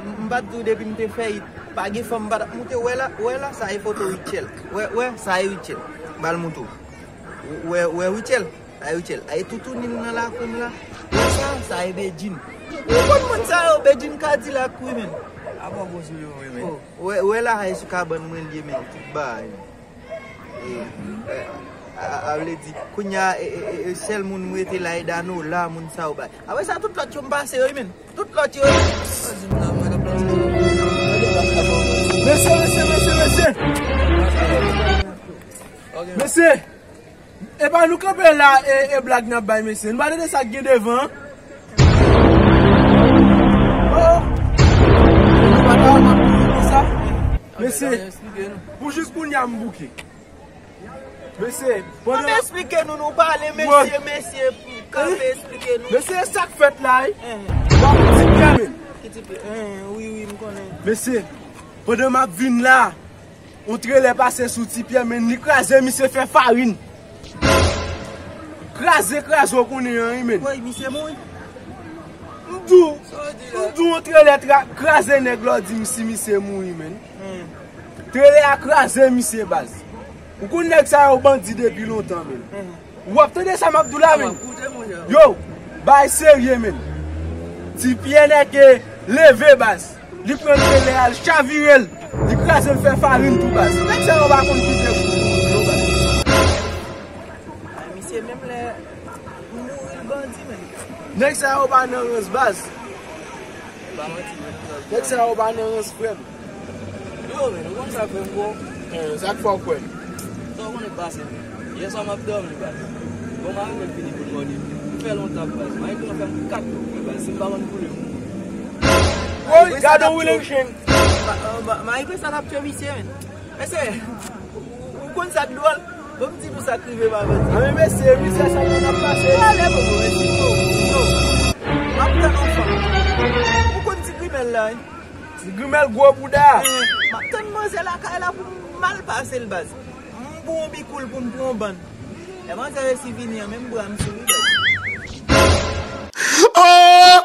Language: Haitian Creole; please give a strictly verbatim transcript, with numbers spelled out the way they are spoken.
M pa t di w depi m te fè it, pa gen fanm m pa t ap moute. Wè la, wè la, sa e foto Rutshelle. Wè, wè, sa e Rutshelle. M pral moute w. Wè, wè Rutshelle, sa e Rutshelle. A e toutouni l nan lakou m la. Wè sa, sa e Bedjine. Ou konn moun sa yo, Bedjine Cadillac wi, men. A bon gwo sou yo, wi, men. Oh, wè, wè la, a e sou kabann mwen l ye, men. Tout bagay, men. E, e, a, a, a vle di, kounye a, e, e, e, e, sèl moun m rete la e Danola, moun sa yo bay. Apre sa, tout lòt yo m pase yo, wi, men. Tout lòt yo. Mesye, mesye, mesye, mesye. Mesye, e pa nou kanpe la, e, e blag n ap bay, mesye. Nou pa tande sa k gen devan an? Oh. Nou pa ta w ap kouri konsa? Mesye, pou jis kounye a m bouke. Mesye, pandan m ap esplike nou, nou pale, mesye, mesye, kanpe, esplike nou. Mesye, sa k fèt la, wi. W ap ti pyè, men. Ki ti pyè? Wi, wi, m konnen. Mesye, pandan m ap vin la, yon trelè pase sou ti pyè, men li kraze, misye fè farin. Kraze, kraze, w konnen an, wi, men. Woy, misye mouri. M di w, m di w, yon trelè tra-, kraze nèg la, w di m si misye mouri, men. Trelè a kraze misye baz. Ou konn nèg sa yo bandi depi lontan, men. W ap tande sa m ap di w la, men. Yo, bay serye, men. Ti pyè nèg ke leve baz. Li pran trelè a, l chavire l. Li kraze l fè farin tou baz. Nèg sa yo pa konn kite kou yo baz. Misye menm lè mouri l bandi, men. Nèg sa yo pa nan rans baz. Nèg sa yo pa nan rans, frè m. Yo, men, ou konn sa k fè m kwè w? Eh, sa k fè w kwè m? Sa w konnen k pase m? Yè swa m ap dòmi, baz. Bon, m arive m vini pou m mòde. M fè lontan, baz. M arive m fè m kat kou, baz. Si m pa konn koule m. Woy, gade yon William Chen. M arive sa n ap tchwe misye, men. Mesye, ou, ou konn sa k dwòl? Bon, m di nou sa k rive m avan. A, men mesye, mizè sa nou ap pase. Ale, bon, bon, mesye, yo, yo. M ap tann yon fanm. Ou konn ti grimèl la, wi? Ti grimèl gwo bouda. Eh, m ap tann manzè lakay la pou m mal pase l baz. M pou yon bikoul pou m pran yon bann. Lè manzè resi vini an, menm bra m sou li baz. Oh!